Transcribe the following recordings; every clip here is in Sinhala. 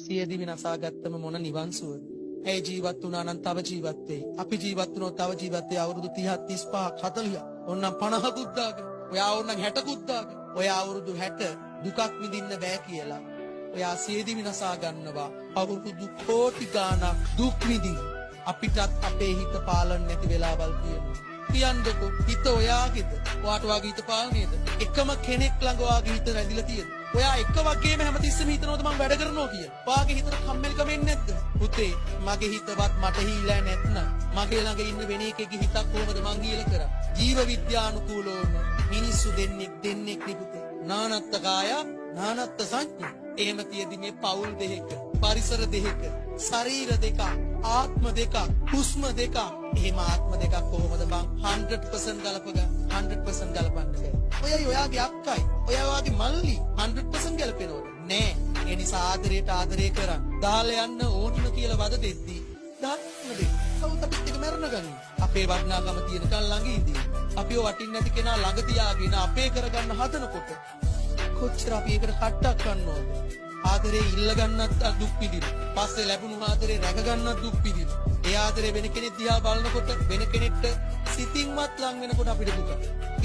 සියදිවි නසා ගත්තම මොන නිවන් සුවද? ඇයි ජීවත් වුණා නම් තව ජීවත් වෙයි. අපි ජීවත් වුණොත් තව ජීවත් වෙයි අවුරුදු 30ක් 35ක් 40ක්. ඕන්නම් 50කුත් දාගෙන. ඔයා ඕන්නම් 60කුත් දාගෙන. ඔයා අවුරුදු 60 දුකක් විඳින්න බෑ කියලා. ඔයා සියදිවි නසා ගන්නවා. අවුරුදු කෝටි ගාණක් දුක් විඳින්න. අපිටත් අපේ හිත පාලන නැති වෙලාවල් තියෙනවා. කියන්නකෝ, හිත ඔයාගේද? ඔයාට ඔයාගේ හිත පාලනයේද? එකම කෙනෙක් ළඟ ඔයාගේ හිත රැඳිලා තියෙද? ඔයා එක වගේම හැමතිස්සෙම හිතනවද මං වැඩ කරනවා කියලා? ඔයාගේ හිතට කම්මැලිකම එන්නේ නැද්ද? පුතේ, මගේ හිතවත් මට හීලෑ නැත්නම් මගේ ළඟ ඉන්න වෙන එකෙක්ගේ හිතක් කොහොමද මං හීල කරන්නේ? ජීව විද්‍යානුකූලවම මිනිස්සු දෙන්නෙක් දෙන්නෙක් නේ පුතේ. නානත්ත කාය නානත්ත සංඥා. එහෙම තියෙදි මේ පවුල් දෙකක, පරිසර දෙකක, ශරීර දෙකක්, ආත්ම දෙකක්, හුස්ම දෙකක්. එහෙම ආත්ම දෙකක් කොහොමද බං 100% ගලපගන්න? 100% ගලපන්න බෑ. ඔයයි ඔයාගේ අක්කයි, ඔයා ඔයාගේ මල්ලි 100% ගැලපෙනවද? නෑ. ඒ නිසා ආදරයට ආදරය කරන්න. දාලා යන්න ඕනිම කියලා වද දෙද්දි දාන්න දෙන්න. කවුද අපිත් එක්ක මැරෙන ගන්නේ? අපේ වටිනාකම තියෙනකන් ළඟ ඉඳී. අපිව වටින්නේ නැති කෙනා ළඟ තියාගෙන අපේ කරගන්න හදනකොට කොච්චර අපි ඒකට කට්ටක් කන්නවද? ආදරේ ඉල්ල ගන්නත් දුක් විඳිනවා. පස්සේ ලැබුණු ආදරේ රැක ගන්නත් දුක් විඳිනවා. ඒ ආදරේ වෙන කෙනෙක් දිහා බලනකොට, වෙන කෙනෙක්ට සිතින්වත් ලං වෙනකොට අපිට දුක.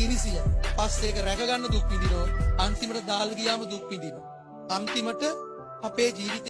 ඉරිසිය. පස්සේ ඒක රැක ගන්න දුක් විඳිනවා. අන්තිමට දාලා ගියාම දුක් විඳිනවා. අන්තිමට අපේ ජීවිතේ